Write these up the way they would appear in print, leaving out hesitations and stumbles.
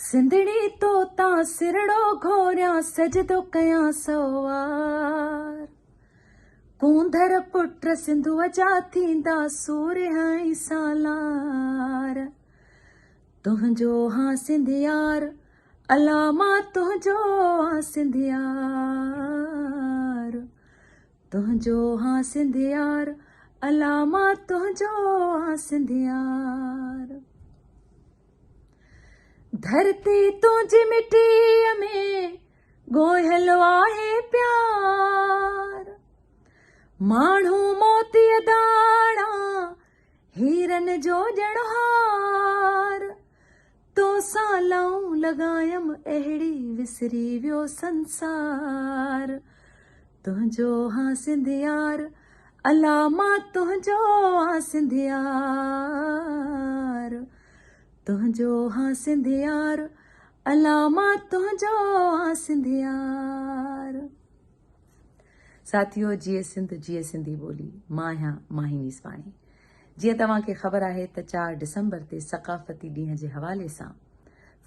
سنڌڙي تو تان سرڙو گهوريان سجدو ڪيان سوار. ڪونڌر پٽ سنڌوء جا ٿيندا سورهيه ۽ سالار. تنهنجو هان سنڌ يار الا مان تنهنجو هان سنڌ يار. تنهنجو هان سنڌ يار الا مان تنهنجو هان سنڌ يار. ڌرتي تنهنجي مٽيء ۾ ڳوهيل آهي پيار. ماڻهو موتيء داڻا هيرن جو ڄڻ هار. توسان لئون لڳايم اهڙي وسري ويو سنسار. تنهنجو هان سنڌ يار الا مان تنهنجو هان سنڌ يار. تنهنجو هان سنڌ يار الا مان تنهنجو هان سنڌ يار. ساٿيو جيئي سنڌ جيئي سنڌي ٻولي مان آهيان ماهين عيسواڻي جيئن توهان کي خبر آهي ته 4 ڊسمبر تي ثقافتي ڏينهن جي حوالي سان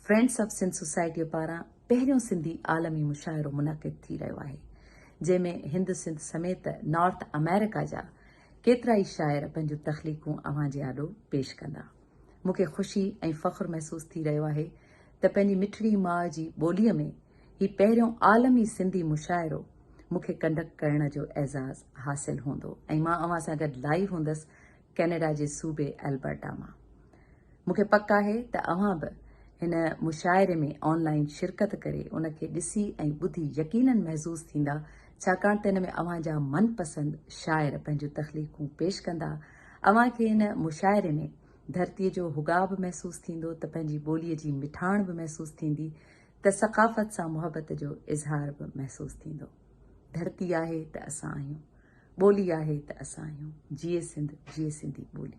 فرينڊس آف سنڌ سوسائٽيء پاران پهريون سنڌي عالمي مشاعرو منعقد ٿي رهيو آهي جنهن ۾ هند سنڌ سميت نارٿ آمريڪا جا ڪيترائي شاعر پنهنجون تخليقون اوهان جي آڏو پيش ڪندا. مون کي خوشي ۽ فخر محسوس ٿي رهيو آهي ته پنهنجي مٺڙي ماء جي ٻوليء ۾ هي پهريون عالمي سنڌي مشاعرو مون کي ڪنڊڪٽ ڪرڻ جو اعزاز حاصل هوندو ۽ مان اوهان سان گڏ لائيو هوندس ڪينيڊا جي صوبي البرٽا مان. مون کي پڪ آهي ته اوهان به هن مشاعري ۾ آن لائين شرڪت ڪري ان کي ڏسي ۽ ٻڌي يقينن محظوظ ٿيندا ڇاڪاڻ ته ان ۾ اوهان جا من پسند شاعر پنهنجون تخليقون پيش ڪندا. اوهان کي هن مشاعري ۾ ڌرتيء جو هڳاء به محسوس ٿيندو ته پنهنجي ٻوليء جي مٺاڻ به محسوس ٿيندي ته ثقافت سان محبت جو اظهار به محسوس ٿيندو. ڌرتي آهي ته اسان آهيون. ٻولي آهي ته اسان آهيون. جيئي سنڌ، جيئي سنڌي ٻولي.